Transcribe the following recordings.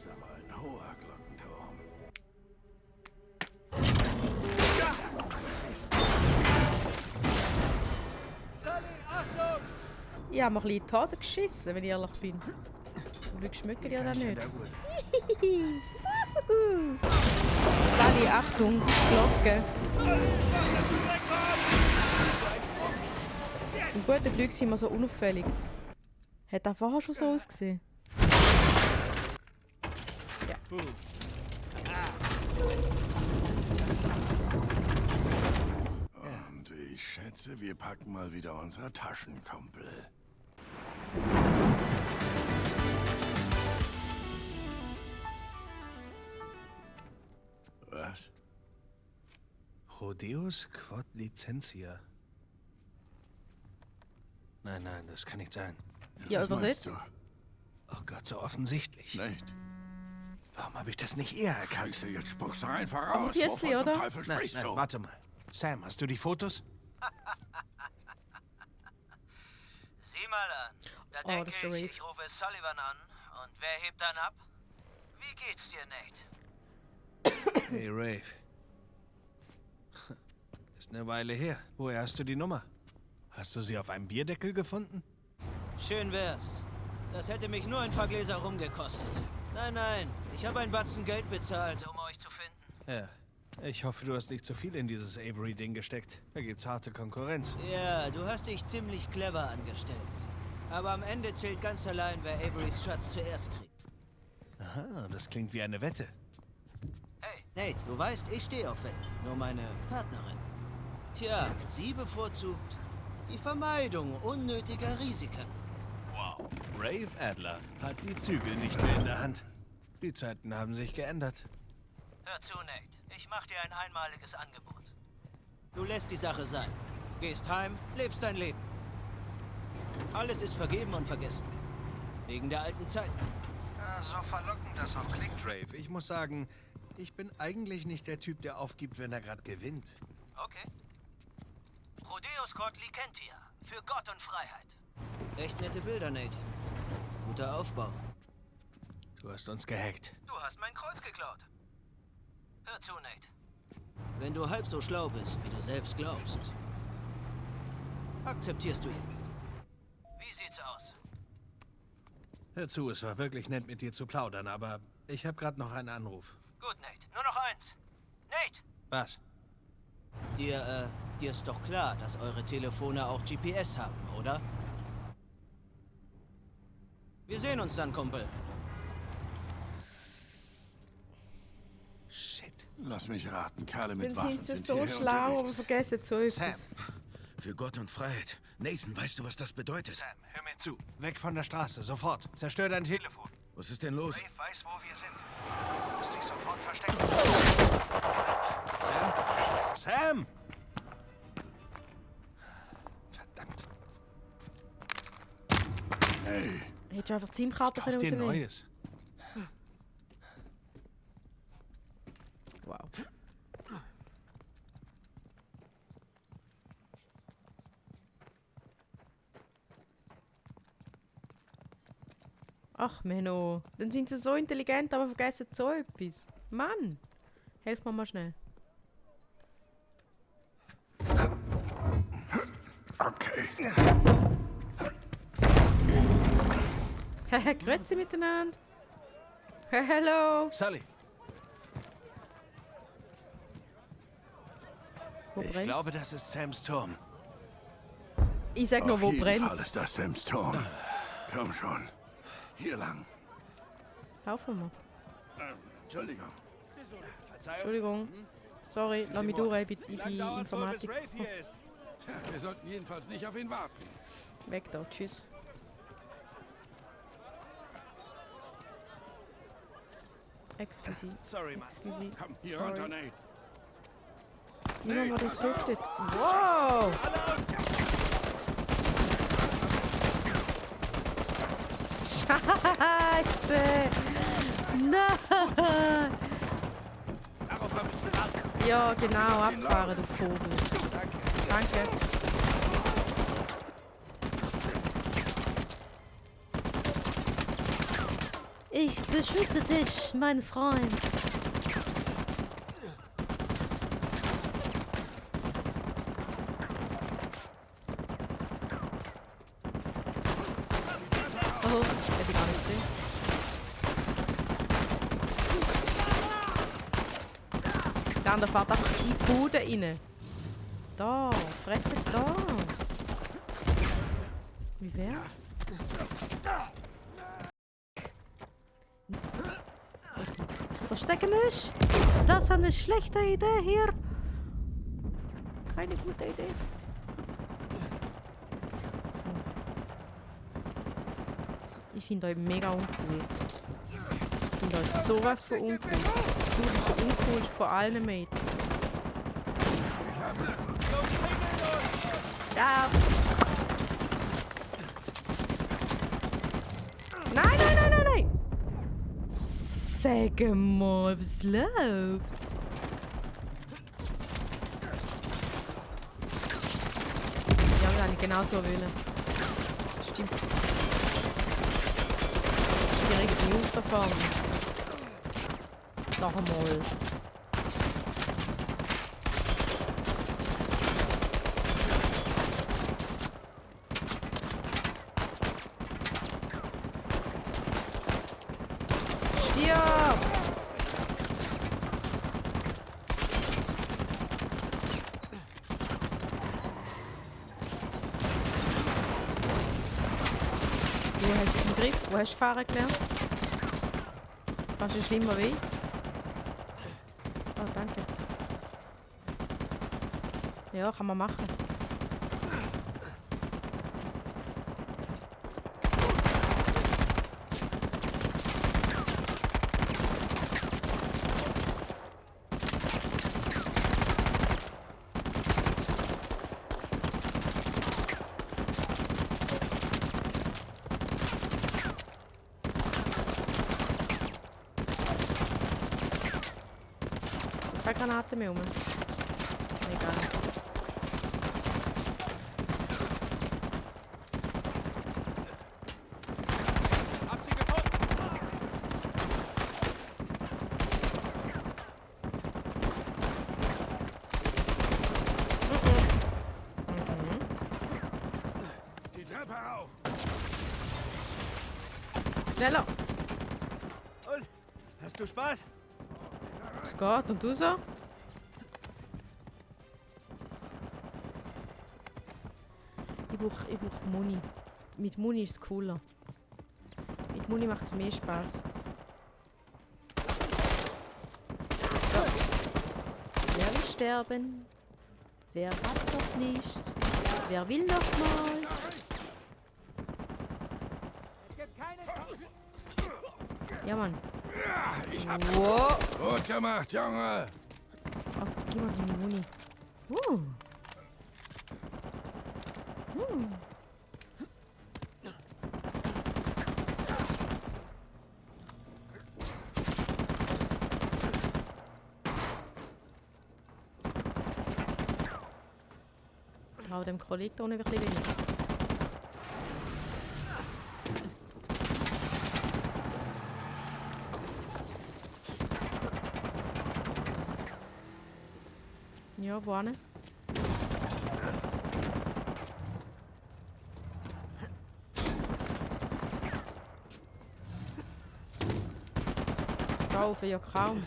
ist aber ein hoher Glockenturm. Sully, Achtung! Ich habe mir ein bisschen in die Hose geschissen, wenn ich ehrlich bin. Zum Glück schmecken die ja dann nicht. Sally, Achtung, Glocke. Zum guten Glück sind wir so unauffällig. Hat das vorher schon so ausgesehen? Ja. Und ich schätze, wir packen mal wieder unser Taschenkumpel. Was? Rodeus Quod Licentia. Nein, das kann nicht sein. Ja, Was übersetzt. meinst Oh Gott, so offensichtlich. du? Nicht? Warum habe ich das nicht eher erkannt? Scheiße, jetzt spuckst du einfach raus. Obviously, Wovon zum oder? Teufel Nein, sprichst du? warte mal. Sam, hast du die Fotos? Sieh mal an. Da Oh, denke das ist der ich, Rave. ich rufe Sullivan an. Und wer hebt dann ab? Wie geht's dir, Nate? Hey, Rave. Ist eine Weile her. Woher hast du die Nummer? Hast du sie auf einem Bierdeckel gefunden? Schön wär's. Das hätte mich nur ein paar Gläser rumgekostet. Nein, ich habe ein Batzen Geld bezahlt, um euch zu finden. Ja. Ich hoffe, du hast nicht zu viel in dieses Avery-Ding gesteckt. Da gibt's harte Konkurrenz. Ja, du hast dich ziemlich clever angestellt. Aber am Ende zählt ganz allein, wer Averys Schatz zuerst kriegt. Aha, das klingt wie eine Wette. Hey, Nate, du weißt, ich stehe auf Wetten. Nur meine Partnerin. Tja, sie bevorzugt die Vermeidung unnötiger Risiken. Wow. Rave Adler hat die Zügel nicht mehr in der Hand. Die Zeiten haben sich geändert. Hör zu, Nate. Ich mach dir ein einmaliges Angebot. Du lässt die Sache sein. Gehst heim, lebst dein Leben. Alles ist vergeben und vergessen. Wegen der alten Zeiten. Ja, so verlockend das auch klingt, Rave. Ich muss sagen, ich bin eigentlich nicht der Typ, der aufgibt, wenn er gerade gewinnt. Okay. Rodeus Quod Licentia. Für Gott und Freiheit. Echt nette Bilder, Nate. Guter Aufbau. Du hast uns gehackt. Du hast mein Kreuz geklaut. Hör zu, Nate. Wenn du halb so schlau bist, wie du selbst glaubst, akzeptierst du jetzt. Wie sieht's aus? Hör zu, es war wirklich nett, mit dir zu plaudern, aber ich habe gerade noch einen Anruf. Gut, Nate. Nur noch eins. Nate! Was? Dir ist doch klar, dass eure Telefone auch GPS haben, oder? Wir sehen uns dann, Kumpel. Shit. Lass mich raten, Kerle mit Dann Waffen sind sie sind so hier schlau, aber unterwegs. vergessen so Sam, etwas. Für Gott und Freiheit. Nathan, weißt du, was das bedeutet? Sam, hör mir zu. Weg von der Straße, sofort. Zerstör dein Telefon. Was ist denn los? Rave weiß, wo wir sind. Du musst dich sofort verstecken. Sam? Sam! Verdammt. Hey, Hättest du einfach die SIM-Karte Kauf dir rausnehmen. Neues. Wow. Ach, Menno. Dann sind sie so intelligent, aber vergessen so etwas. Mann! Helf mir mal schnell. okay. Haha, grüezi miteinander. Hallo. Sully, Wo ich brennt's? glaube, das ist Sams Turm. Ich sag nur, Auf wo jeden Fall brennt's? ist das Sams Turm. Komm schon. Hier lang. Laufen wir. Entschuldigung. Entschuldigung. Sorry, lass mich durch, ich bin Informatik. Tja, wir sollten jedenfalls nicht auf ihn warten. Weg da, tschüss. Excuse. Sorry, Mann. Excuse. Komm, hier Sorry. runter, Nate. Niemand wurde getötet. Wow! Scheiße! Nein! Darauf habe ich gewartet. Ja, genau, abfahren, du Vogel. Danke. Ich beschütze dich, mein Freund. Oh, hätte ich gar nicht gesehen. Der andere fährt einfach in die Bude rein. Da, fressen da. Wie wär's? Verstecken mich? Das ist eine schlechte Idee hier. Keine gute Idee. Ich finde euch mega uncool. Ich finde euch sowas von uncool. Du bist der uncoolste von allen Mates. Ja. Nein, nein, nein, nein, nein! Sag mal, was läuft? Ja, das hätte ich genau so wollen. Stimmt's? Die regt mich auf davon. Sag mal. Stirb! Wo hast du es im Griff? Wo hast du fahren gelernt? Fast ein schlimmer Weg. Oh, danke. Ja, kann man machen. Keine Granaten mehr rum. Egal. Hab sie gefunden! Die Treppe auf! Schneller! Und? Hast du Spaß? Es geht. Und du so? Ich brauch Muni. Mit Muni ist es cooler. Mit Muni macht es mehr Spaß. So. Wer will sterben? Wer hat noch nicht? Wer will noch mal? Ja, Mann. Ich hab Wow. gut gemacht, Junge! Oh, gib mal die Muni. Hau dem Kollegen da wirklich wenig. Ja, wo hin? Kaufen ja kaum.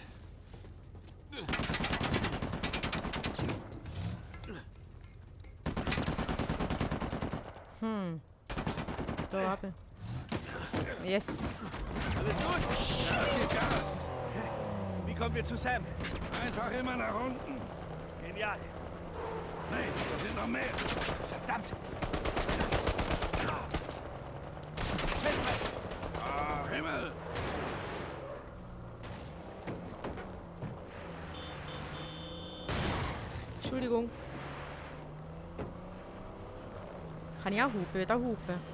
Da oben. Yes. Alles gut? Wie kommen wir zu Sam? Einfach immer nach unten! Genial. Nee, da sind noch mehr! Verdammt! Ach, Himmel! Entschuldigung. Kann ich auch hupen? Will auch hupen?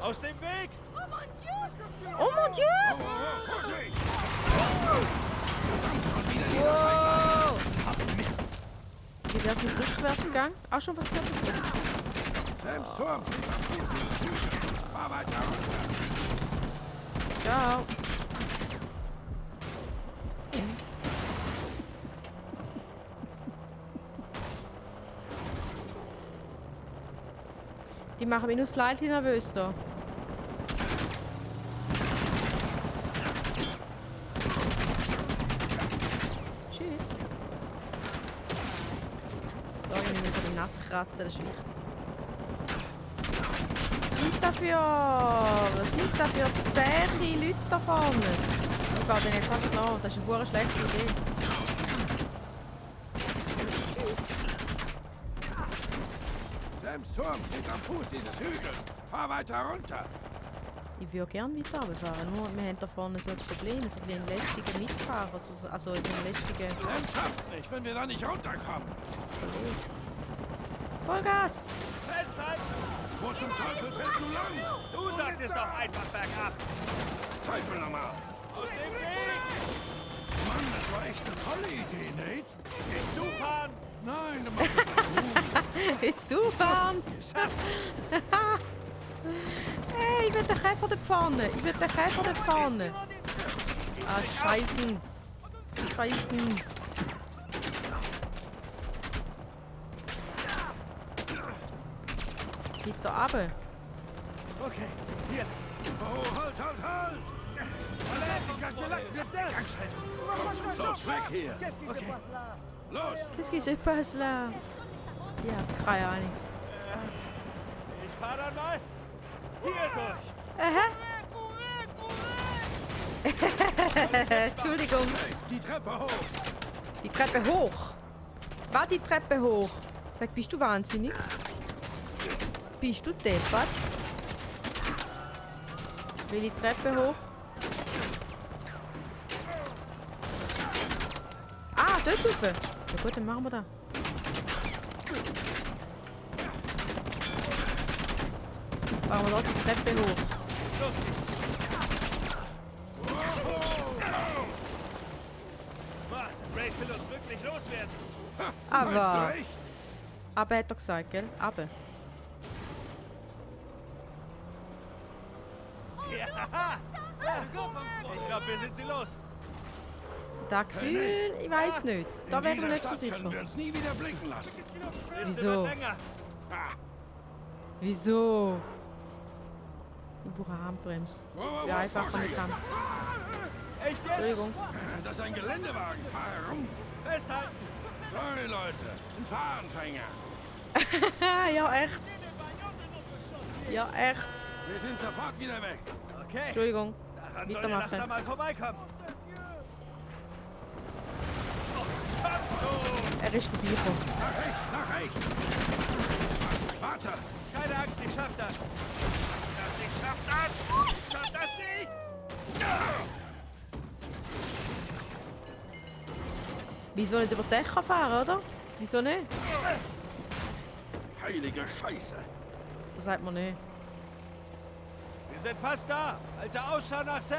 Aus dem Weg! Oh mon Dieu! Vorsicht! Wow! Mist! Wie wär's mit Rückwärtsgang? Auch schon was fertig? Selbst Turm! Fahr weiter! Ciao! Die machen mich nur slightly nervös da. Tschüss. Sorry, wir müssen die Nase kratzen, das ist wichtig. Was sind da für zähe Leute da vorne? Ich fahre den jetzt einfach nach, das ist eine hure schlechte Idee. Sams Turm steht am Fuß dieses Hügels. Fahr weiter runter. Ich würde gerne weiter runterfahren, nur wir haben da vorne so ein Problem, so ein lästiger Mitfahrer, also so ein lästiger... Sam schafft's nicht, wenn wir da nicht runterkommen. Vollgas! Festhalten! Wo zum Teufel fährst du lang? Du sagtest doch einfach bergab! Teufel nochmal. Aus dem Weg! Mann, das war echt eine tolle Idee, Nate. Willst du fahren? Nein, du machst das gut. Willst du fahren? Hey, ich will den Käfer dort vorne! Ich will den Käfer dort vorne! Ah, Scheißen! Scheißen! Geht da runter! Okay, hier. Oh, halt! Los, weg hier. Los! Qu'est-ce qui se passe là? Ja, keine Ahnung. Ich fahr dann mal hier durch. Entschuldigung. Hey, die Treppe hoch. Die Treppe hoch. War die Treppe hoch? Sag, bist du wahnsinnig? Bist du deppert? Will die Treppe hoch? Ah, dort rauf. Ja gut, dann machen wir das. Machen wir dort die Treppe hoch. Los geht's. Mann, Ray will uns wirklich loswerden. Aber, Meinst du echt? aber hat er gesagt, gell? Aber. Ja. Ich glaube, wir sind sie los. Das Gefühl, ich weiß nicht. Da In wäre ich dieser nicht so Stadt sicher. können wir uns nie wieder blicken lassen. Liste Wieso? wird länger. Wieso? Ich brauche eine Handbremse. Wow, Ja, einfacher mit Hand. Echt jetzt? Entschuldigung. Das ist ein Geländewagen. Fahr herum. Festhalten. Sorry, Leute. Ein Fahranfänger. Ja, echt. Ja, echt. Wir sind sofort wieder weg. Okay. Entschuldigung. Daran soll der Laster Weitermachen. mal vorbeikommen. Oh, komm schon. Er ist vorbeigekommen. Nach rechts. Warte. Keine Angst, ich schaff das. Ich schaff das. Ich schaff das nicht. Wieso nicht über die Dächer fahren, oder? Wieso nicht? Heilige Scheiße. Das sagt man nicht. Wir sind fast da. Alter Ausschau nach Sam.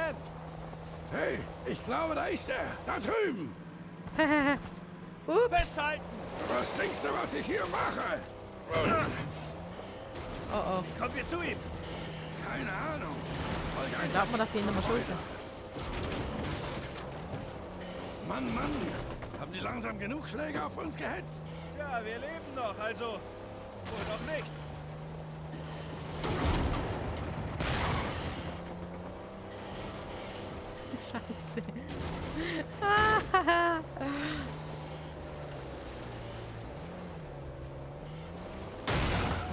Hey, ich glaube, da ist er. Da drüben. Ups. Festhalten. Was denkst du, was ich hier mache? Oh oh. Kommen wir zu ihm. Keine Ahnung. Folge Ich einfach. glaube, man darf ihn nicht mehr schützen. Mann. Haben die langsam genug Schläge auf uns gehetzt? Tja, wir leben noch, also wohl noch nicht. Scheiße.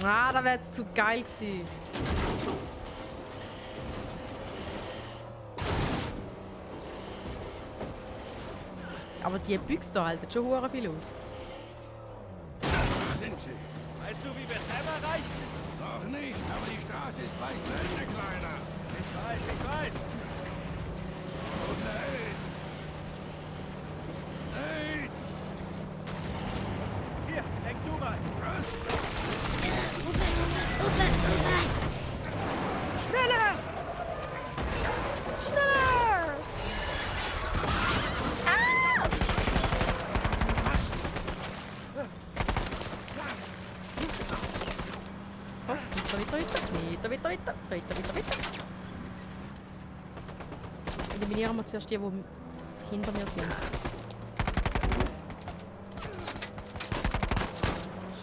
Ah, da wäre jetzt zu geil gewesen. Aber die Büchse da halten schon hure viel aus. Sind sie? Weißt du, wie wir Sam erreichen? Noch nicht, aber die Straße ist bald zu Ende, Kleiner. Ich weiß. Und Nate! Hier, lenk du mal. Was? Schneller! Schneller! Oh, weiter. Eliminieren wir zuerst die hinter mir sind.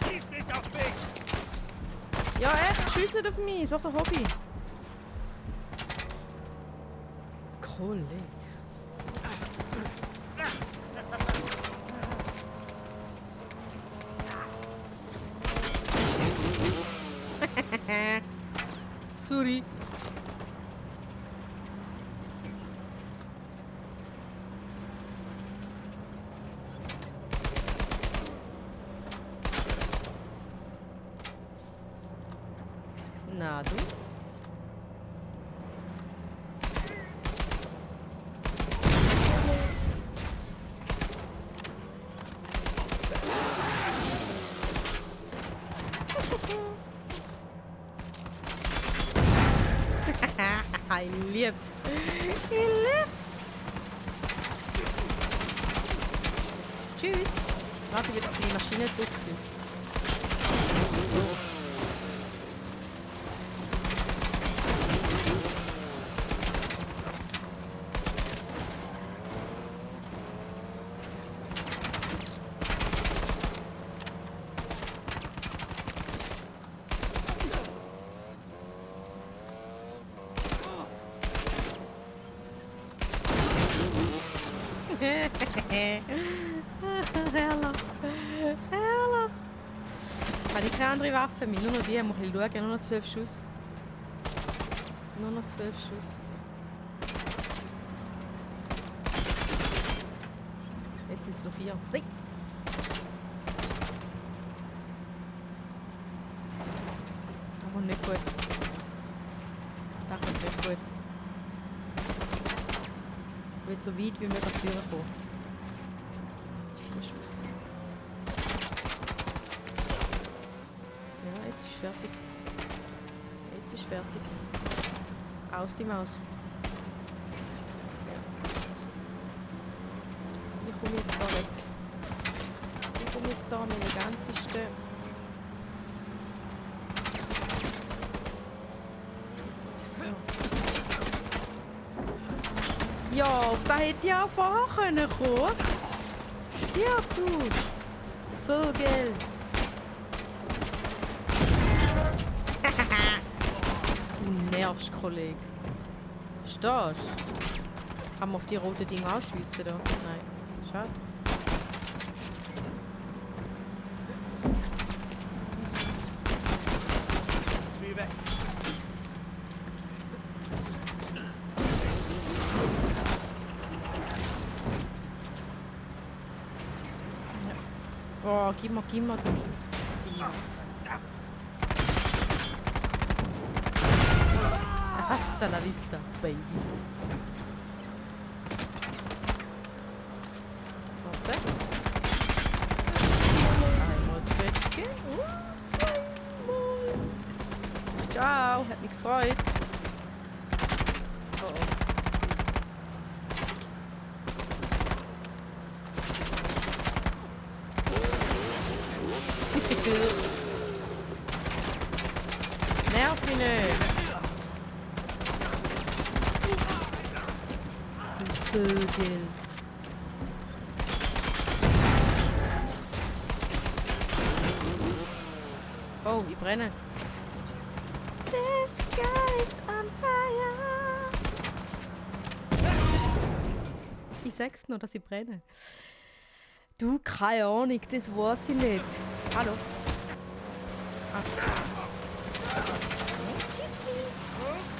Schieß nicht auf mich. Ja, echt, schieß nicht auf mich, ist auch der Hobby. Kollege. Sorry. Na du? Ich lieb's. Ich lieb's. Tschüss. Warte, wird die Maschine durchführen. So. Herrlich. Herrlich. Habe ich keine andere Waffe mehr? Nur noch die. Muss ich schauen. Nur noch 12 Schuss. Nur noch 12 Schuss. Jetzt sind es noch 4. Nein. Das kommt nicht gut. Das kommt nicht gut. Ich will so weit wie möglich an die Tür kommen. 4 Schuss. Ja, jetzt ist fertig. Jetzt ist fertig. Aus die Maus. Ich komme jetzt da weg. Ich komme jetzt da am elegantesten. So. Ja, auf da hätte ich auch vorher kommen können. Stirb du! Vogel! Du nervst, Kollege. Verstehst du? Kann man auf die roten Dinge ausschiessen da? Nein. Schade. Zwiebel. Oh, gib mal, du. Gib mal. Verdammt. Hasta la vista, baby. Warte. Einmal Trettchen. Zweimal. Ciao, hat mich gefreut. Oh oh. Nerv mich nicht. Du Vögel. Oh, ich brenne. The sky's on fire. Ich sag's nur, dass ich brenne. Du, keine Ahnung, das weiß ich nicht. Hallo. Ah.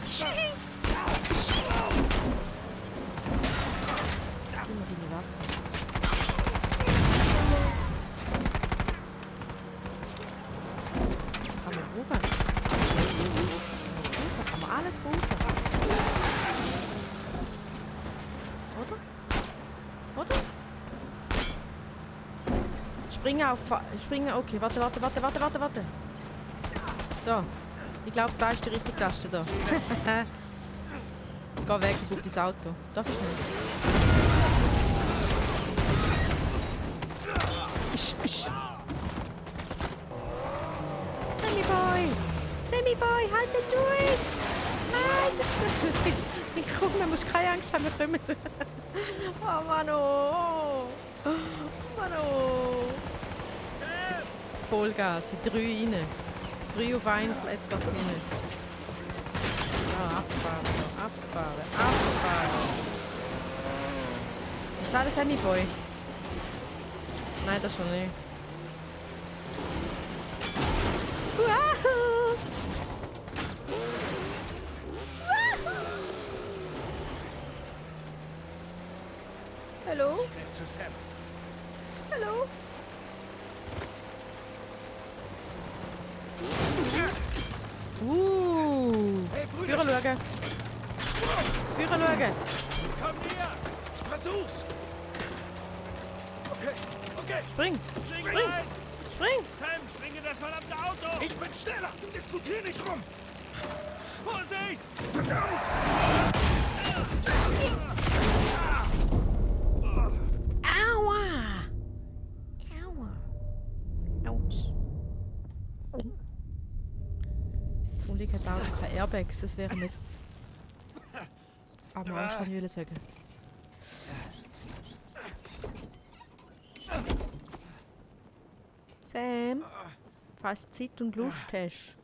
Schieß! Schieß! Gib mir die Waffe. Kann man rufen? Kann man alles rufen? Oder? Springen, okay, warte. Da. Ich glaube, da ist die richtige Taste da. Geh weg, ich brauche das Auto. Darf ich nicht? Sammy Boy, halt den durch! Halt! Ich komm, man muss keine Angst haben, wir kommen. Oh Mann, oh! Mann, oh! Jetzt Vollgas, in 3 rein. 3 auf 1, jetzt geht's hier nicht. Ja, abfahren. Ist das ein Boy? Nein, das schon nicht. Wahoo! Hallo? Schnell zu Sam. Hallo? Führer schauen. Führer schauen. Komm näher! Ich versuch's! Okay. Spring. Spring Spring. rein! Spring. Sam, spring in das verdammte Auto! Ich bin schneller! Diskutier nicht rum! Vorsicht! Aua. Aua. Autsch. Zum Glück hat das Auto keine Airbags, das wäre jetzt... Aber Angst, kann ich sagen. Sam, falls du Zeit und Lust hast,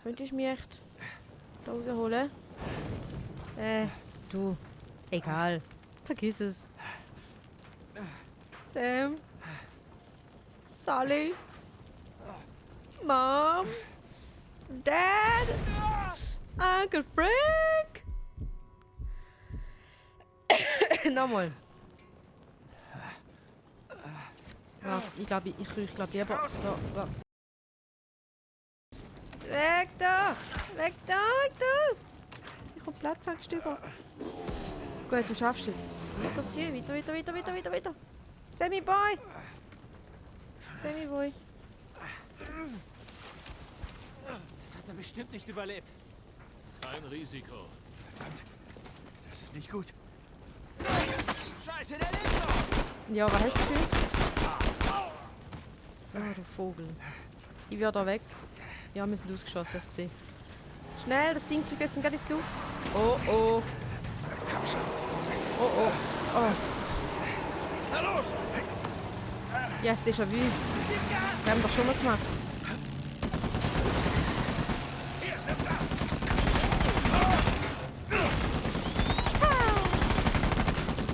könntest du mich echt da rausholen? Du, egal. Vergiss es. Sam, Sally, Mom, Dad, Uncle Frank. Nochmal. Warte, ich glaube lieber... Da. Weg da! Weg da! Weg da! Ich habe Platzangst über. Gut, du schaffst es. Weiterziehen, weiter. Sammy Boy! Sammy Boy. Das hat er bestimmt nicht überlebt. Kein Risiko. Verdammt. Das ist nicht gut. Scheiße, der lebt noch! Ja, was hast du für? So, du Vogel. Ich werde da weg. Ja, wir sind ausgeschossen, hast du gesehen. Schnell, das Ding fliegt jetzt gerade in die Luft. Oh. Komm schon. Oh. Na los! Ja, das Déjà-vu. Wir haben doch schon mal gemacht.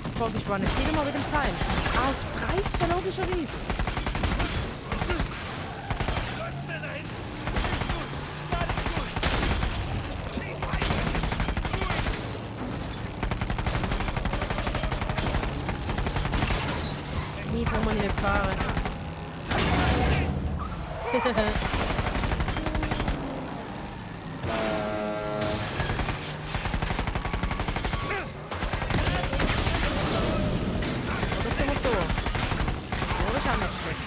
Die Frage ist, wann jetzt wieder mal mit dem Pfeil? Auf 13 logischerweise. Nie kann man nicht fahren. Das können wir so. Ja, das ist auch nicht schlecht.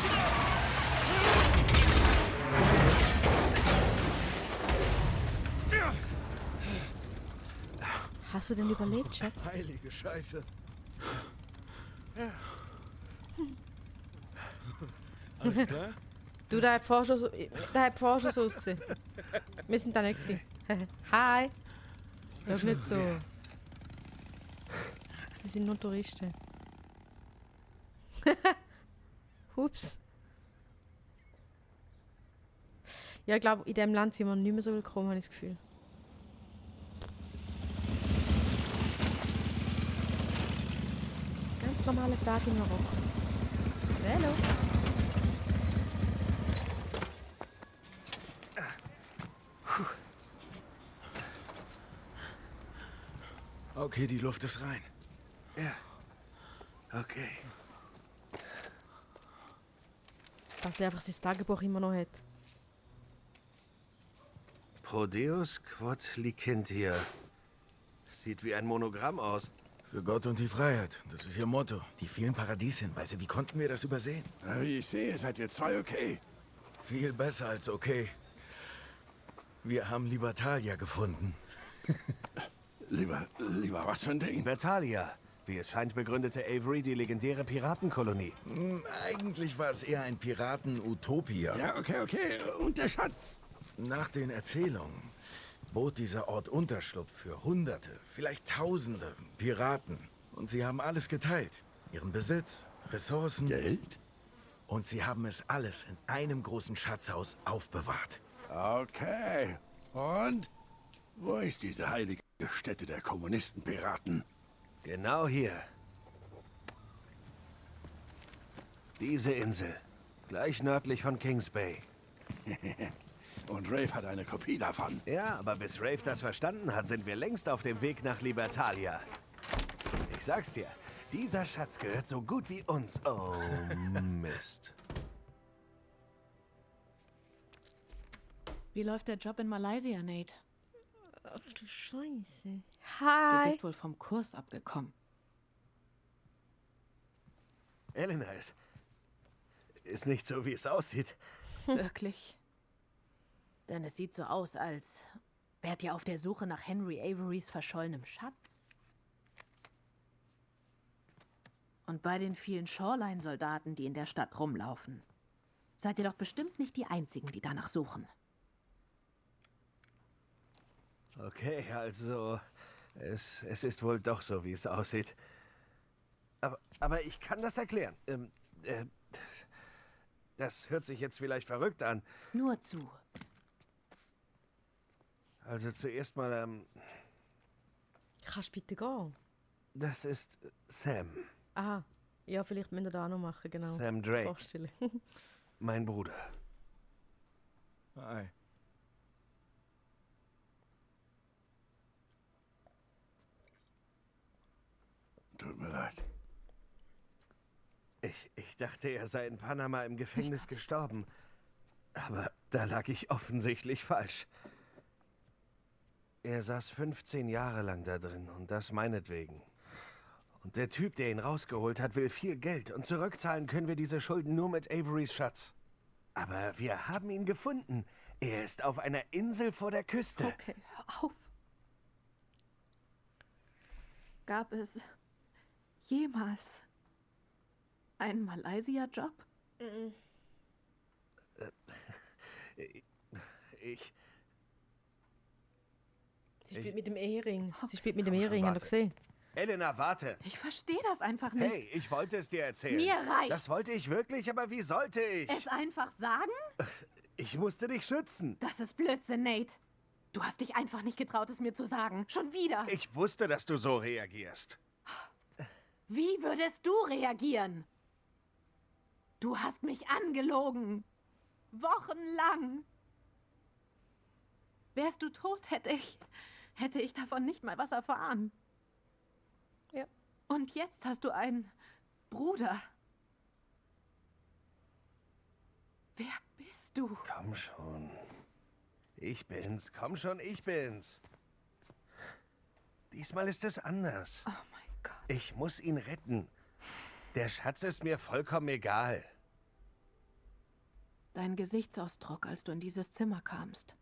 Hast du denn überlebt, Schatz? Heilige Scheiße. Alles klar? Du, der hat vorher schon so ausgesehen. Wir sind da nicht gewesen. Hi! Schau nicht so. Wir sind nur Touristen. Ups. Ja, ich glaube, in diesem Land sind wir nicht mehr so willkommen, habe ich das Gefühl. Ganz normaler Tag in Marokko. Hallo. Okay, die Luft ist rein. Ja. Okay. Dass er einfach sein Tagebuch immer noch hat. Prodeus quod licentia. Sieht wie ein Monogramm aus. Für Gott und die Freiheit. Das ist ihr Motto. Die vielen Paradieshinweise. Wie konnten wir das übersehen? Na, wie ich sehe, seid ihr zwei okay. Viel besser als okay. Wir haben Libertalia gefunden. Lieber was für ein Ding? Bertalia. Wie es scheint, begründete Avery die legendäre Piratenkolonie. Eigentlich war es eher ein Piraten-Utopia. Ja, okay. Und der Schatz? Nach den Erzählungen bot dieser Ort Unterschlupf für Hunderte, vielleicht Tausende Piraten. Und sie haben alles geteilt. Ihren Besitz, Ressourcen. Geld? Und sie haben es alles in einem großen Schatzhaus aufbewahrt. Okay. Und? Wo ist diese heilige Stätte der Kommunistenpiraten? Genau hier. Diese Insel. Gleich nördlich von Kings Bay. Und Rafe hat eine Kopie davon. Ja, aber bis Rafe das verstanden hat, sind wir längst auf dem Weg nach Libertalia. Ich sag's dir, dieser Schatz gehört so gut wie uns. Oh, Mist. Wie läuft der Job in Malaysia, Nate? Ach du Scheiße. Du Hi. bist wohl vom Kurs abgekommen. Elena, ist nicht so, wie es aussieht. Wirklich? Denn es sieht so aus, als wärt ihr auf der Suche nach Henry Averys verschollenem Schatz. Und bei den vielen Shoreline-Soldaten, die in der Stadt rumlaufen, seid ihr doch bestimmt nicht die Einzigen, die danach suchen. Okay, also, es ist wohl doch so, wie es aussieht. Aber ich kann das erklären. Das hört sich jetzt vielleicht verrückt an. Nur zu. Also zuerst mal, Kannst du bitte gehen? das ist Sam, Aha. Ja, vielleicht müssen wir da auch noch machen, genau. Sam Drake. Vorstellen. mein Bruder. Hi. Tut mir leid. Ich dachte, er sei in Panama im Gefängnis gestorben. Aber da lag ich offensichtlich falsch. Er saß 15 Jahre lang da drin und das meinetwegen. Und der Typ, der ihn rausgeholt hat, will viel Geld und zurückzahlen können wir diese Schulden nur mit Averys Schatz. Aber wir haben ihn gefunden. Er ist auf einer Insel vor der Küste. Okay, hör auf. Gab es jemals einen Malaysia-Job? Ich... Sie spielt mit dem Ehering. Sie spielt mit dem Ehering, habt ihr warte. gesehen? Elena, warte. Ich verstehe das einfach nicht. Hey, ich wollte es dir erzählen. Mir reicht's. Das wollte ich wirklich, aber wie sollte ich? Es einfach sagen? Ich musste dich schützen. Das ist Blödsinn, Nate. Du hast dich einfach nicht getraut, es mir zu sagen. Schon wieder. Ich wusste, dass du so reagierst. Wie würdest du reagieren? Du hast mich angelogen. Wochenlang. Wärst du tot, hätte ich davon nicht mal was erfahren. Ja. Und jetzt hast du einen Bruder. Wer bist du? Komm schon. Ich bin's. Komm schon, ich bin's. Diesmal ist es anders. Oh mein Gott. Ich muss ihn retten. Der Schatz ist mir vollkommen egal. Dein Gesichtsausdruck, als du in dieses Zimmer kamst.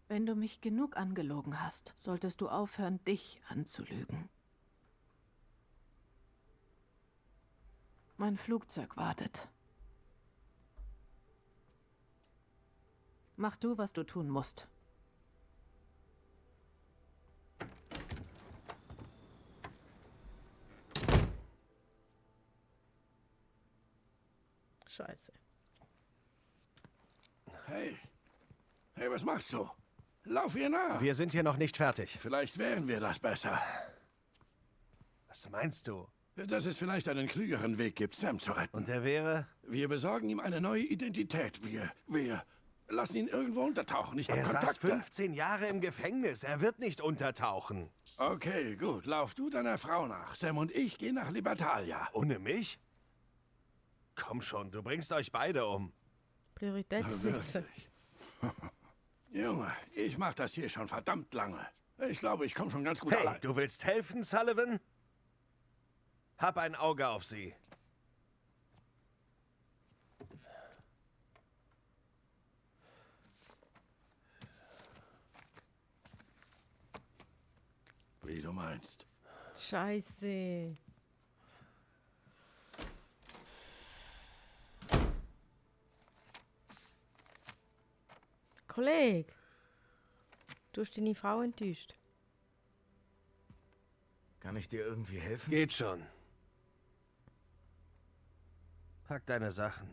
Wenn du mich genug angelogen hast, solltest du aufhören, dich anzulügen. Mein Flugzeug wartet. Mach du, was du tun musst. Scheiße. Hey. Hey, was machst du? Lauf ihr nach. Wir sind hier noch nicht fertig. Vielleicht wären wir das besser. Was meinst du? Dass es vielleicht einen klügeren Weg gibt, Sam zu retten. Und der wäre? Wir besorgen ihm eine neue Identität. Wir lassen ihn irgendwo untertauchen. Ich hab Er saß Kontakte. 15 Jahre im Gefängnis. Er wird nicht untertauchen. Okay, gut. Lauf du deiner Frau nach. Sam und ich gehen nach Libertalia. Ohne mich? Komm schon, du bringst euch beide um. Priorität setzen. Wirklich. Junge, ich mach das hier schon verdammt lange. Ich glaube, ich komme schon ganz gut Hey, allein. du willst helfen, Sullivan? Hab ein Auge auf sie. Wie du meinst. Scheiße. Kollege, du hast deine Frau enttäuscht. Kann ich dir irgendwie helfen? Geht schon. Pack deine Sachen.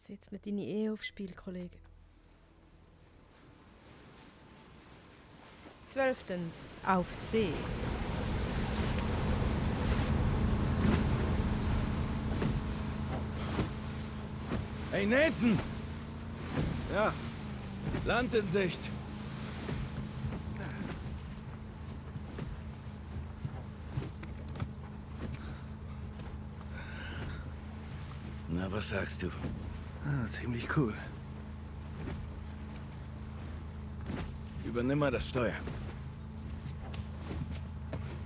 Setz nicht deine Ehe aufs Spiel, Kollege. 12. Auf See. Hey Nathan! Ja, Land in Sicht! Na, was sagst du? ziemlich cool. Übernimm mal das Steuer.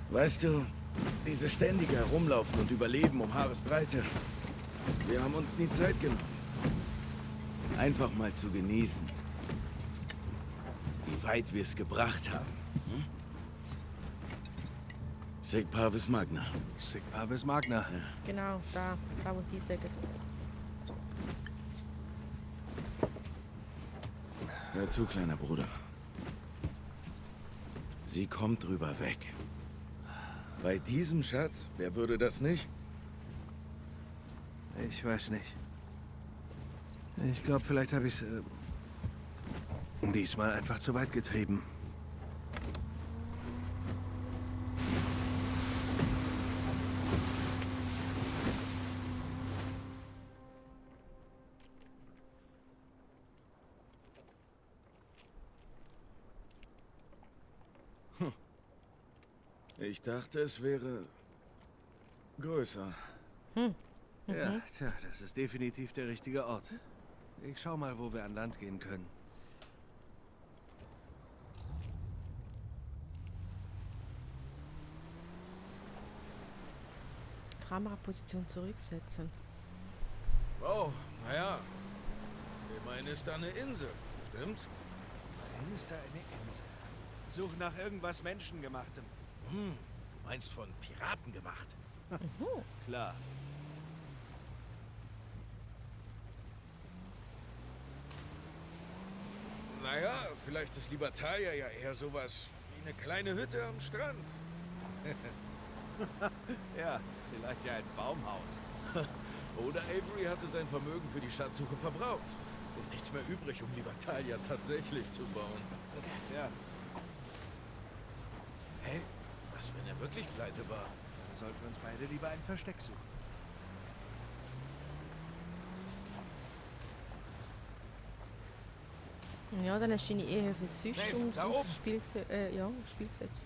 Weißt du, diese ständige Herumlaufen und Überleben um Haaresbreite, wir haben uns nie Zeit genommen. Einfach mal zu genießen, wie weit wir es gebracht haben. Hm? Sic Parvis Magna. Sic Parvis Magna. Genau, da wo sie sagen. Hör zu, kleiner Bruder. Sie kommt drüber weg. Bei diesem Schatz, wer würde das nicht? Ich weiß nicht. Ich glaube, vielleicht habe ich es diesmal einfach zu weit getrieben. Ich dachte, es wäre größer. Ja, tja, das ist definitiv der richtige Ort. Ich schau mal, wo wir an Land gehen können. Kameraposition zurücksetzen. Oh, naja. Immerhin ist da eine Insel, stimmt's? Immerhin ist da eine Insel. Such nach irgendwas Menschengemachtem. Du meinst von Piraten gemacht? Klar. Naja, vielleicht ist Libertalia ja eher sowas wie eine kleine Hütte am Strand. Ja, vielleicht ja ein Baumhaus. Oder Avery hatte sein Vermögen für die Schatzsuche verbraucht. Und nichts mehr übrig, um Libertalia tatsächlich zu bauen. Ja, Hey, was, wenn er wirklich pleite war? dann sollten wir uns beide lieber ein Versteck suchen. Ja, dann hast du deine Ehe für sonst Nein, da oben. aufs Spiel, aufs Spiel gesetzt.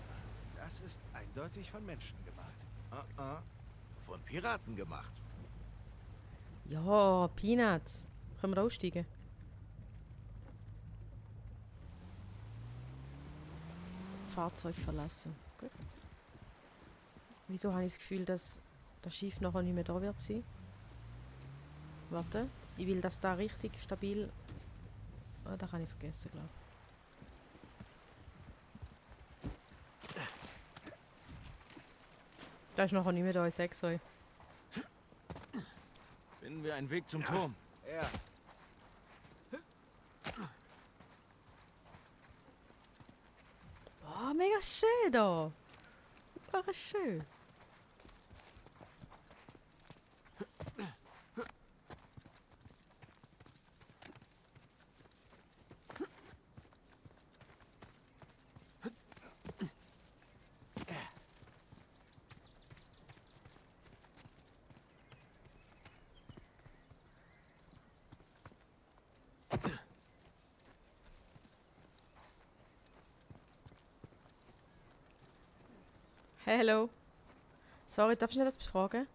Das ist eindeutig von Menschen gemacht. Von Piraten gemacht. Ja, Peanuts. Können wir aussteigen? Fahrzeug verlassen. Gut. Wieso habe ich das Gefühl, dass das Schiff nachher nicht mehr da wird sein? Warte, ich will, dass da richtig stabil... Ah, da kann ich vergessen, glaube ich. Da ist nachher nicht mehr da, ich sag's euch. Finden wir einen Weg zum Turm. Ja. Oh, mega schön da. Super schön. Hallo. Sorry, darf ich noch was fragen?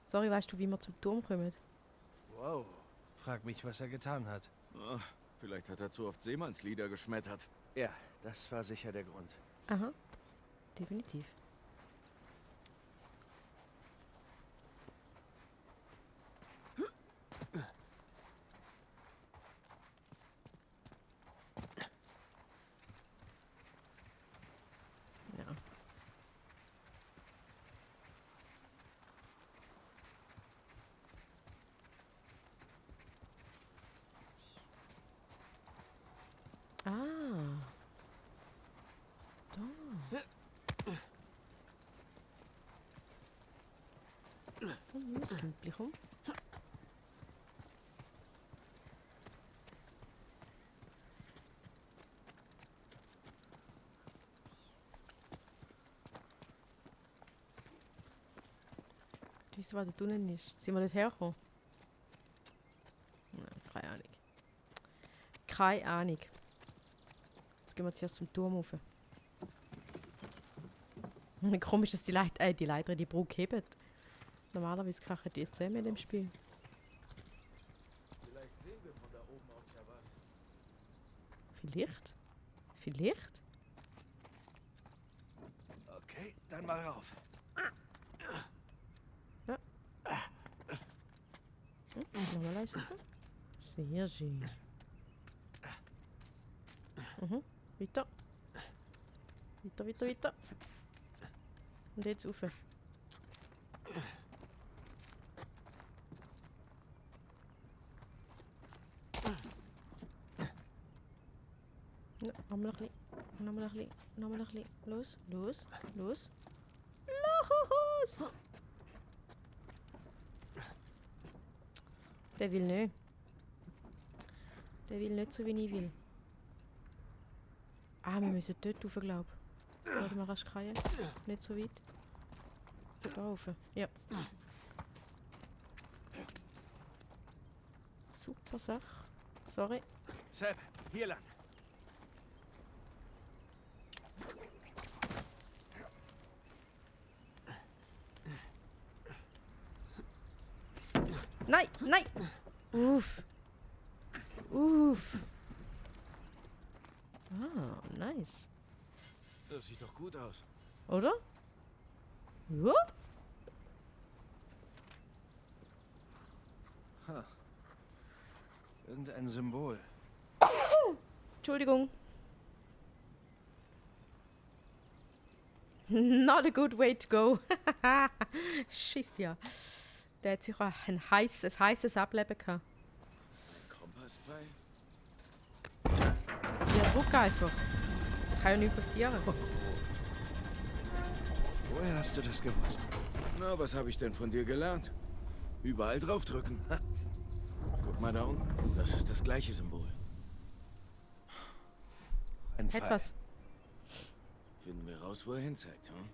Sorry, weißt du, wie wir zum Turm kommen? Wow. Frag mich, was er getan hat. Vielleicht hat er zu oft Seemannslieder geschmettert. Ja, das war sicher der Grund. Aha. Definitiv. Ja. Ah. Da. Muskeln, komm. wissen, was da unten ist. Sind wir nicht hergekommen? Nein, keine Ahnung. Keine Ahnung. Jetzt gehen wir zuerst zum Turm rauf. Komisch, dass die Leiter die Brücke heben. Normalerweise krachen die zusammen in dem Spiel. Vielleicht sehen wir von da oben aus ja was. Vielleicht? Vielleicht? Okay, dann mal rauf. Nochmal leise. Sehr schön. Weiter. Weiter. Und jetzt rauf. Ja, nochmal ein bisschen. Nochmal ein bisschen. Los. Los! Der will nicht. Der will nicht so, wie ich will. Ah, wir müssen dort rauf, glaube ich. Warte mal, rasch kreien. Nicht so weit. Da rauf. Ja. Super Sache. Sorry. Sepp, hier lang. Nein! Uff. Ah, nice. Das sieht doch gut aus. Oder? Ja? Irgendein Symbol. Entschuldigung. Not a good way to go. Schießt ja. Der hat sicher ein heißes Ableben gehabt. Ein Kompasspfeil? Ja, druck einfach. Kann ja nichts passieren. Woher hast du das gewusst? Na, was habe ich denn von dir gelernt? Überall draufdrücken. Guck mal da unten. Das ist das gleiche Symbol. Ein Pfeil. Etwas. Finden wir raus, wo er hinzeigt, hm?